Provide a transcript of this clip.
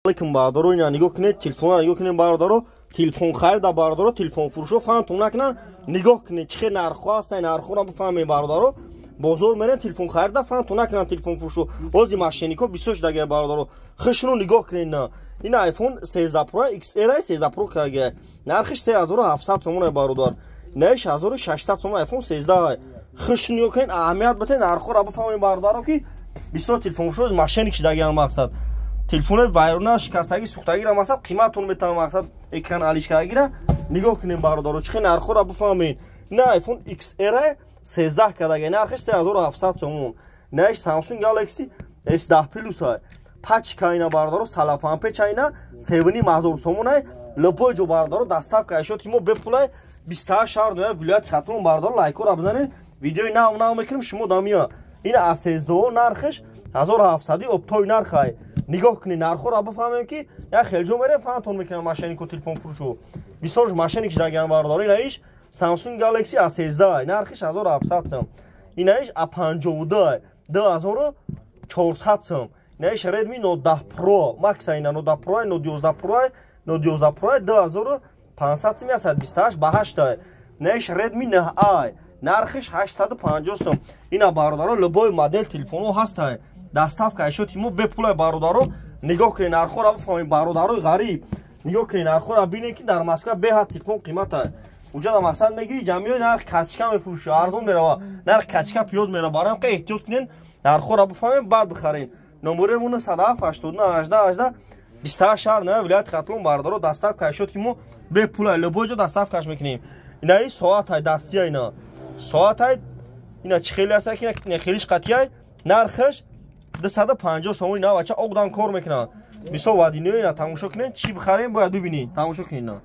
Алейкум, бародаро. Ина нигоҳ кунед, телефонро нигоҳ кунед, бародаро. Телефон харида, бародаро, телефонфурӯшо фаҳмтон накунанд. Нигоҳ кунед, чӣ хел нархҳо ҳастанд, нархҳоро бифаҳмед, бародаро. Бозор мерен, телефон харида, фаҳмтон накунанд телефонфурӯшо. Ози мошеннико бисёр шудагия, бародаро. Хушро нигоҳ кунед. На ин iPhone 13 Pro XR, 13 Pro кагия, нархиш 3700 сомон, бародар. На 1600 сомон iPhone 13. Хуш нигоҳ кунед, аҳамият битед, нархҳоро бифаҳмед, бародаро, ки бисёр телефонфурӯшо мошенник шудагиян. Мақсад, телефони вайрона, шикастагӣ, сӯхтагиро, мақсад, қиматон метавон, мақсад, экран алишкагира. Нигоҳ кунем, бародаро, чӣ хел нархҳоро бифаҳмед. На iPhone XR 13 кадаги, нархиш 3700 сомон. Наиш Samsung Galaxy S10 Plus пачка ина, бародаро, салафанпеча ина 3500 сомон. Ай любой ҷо, бародаро, доставка ашёти мо бепулай, 28 шаҳр ноя вилояти Хатлон. Бародаро, лайкҳоро бизанед, видеои нав нав мекунем, шумо дамия. Ина А13 нархиш 1700, оптовый нархай. Нигоҳ кунед, нархҳоро бифаҳмем, ки як хел ҷо мерем, фаҳмтон мекунам мошеннику телефонфурӯшу. Бисёр мошенник шудагиан, бародаро. Инаиш Samsung Galaxy A13, нархиш 1700 сом. Инаиш A52, 2400 сом. Инаиш Redmi Note 10 Pro Max, ина Note 10 Pro, Note 11 Pro, Note 11 Pro 2500 сом, 128 ба 8. Инаиш Redmi 9A, нархиш 850 сом. Ина, бародаро, любой модел телефонҳо ҳастанд, доставка ашёти мо бепулай, бародаро. Нигоҳ кунед, нархҳоро бифаҳмед, бародарои ғариб. Нигоҳ кунед, нархҳоро бинед, ки дар Москва беҳад телефон қимата. Уҷа да, мақсад, мегирӣ, ҷамъиёи нарх качка мефурӯши, арзон мерава, нарх качка пиёз мерава. Барои ҳам эҳтиёт кунед, нархҳоро бифаҳмед, баъд бихаред. Номерои 907 89 18 18, 28 шаҳр на вилояти Хатлон, бародаро. Доставка ашёти мо бепулай, любой ҷо доставкаш мекунем. Инаи соатай дастия, ина соатай, ина чӣ хеле аста, ки хелиш қатияй, нархаш 250 сомон. Ина бача оғдан кор мекунад, мисол вадиниё. Ина тамошо кунед, чӣ бихарем, бояд бибинед, тамошо кунед. Ина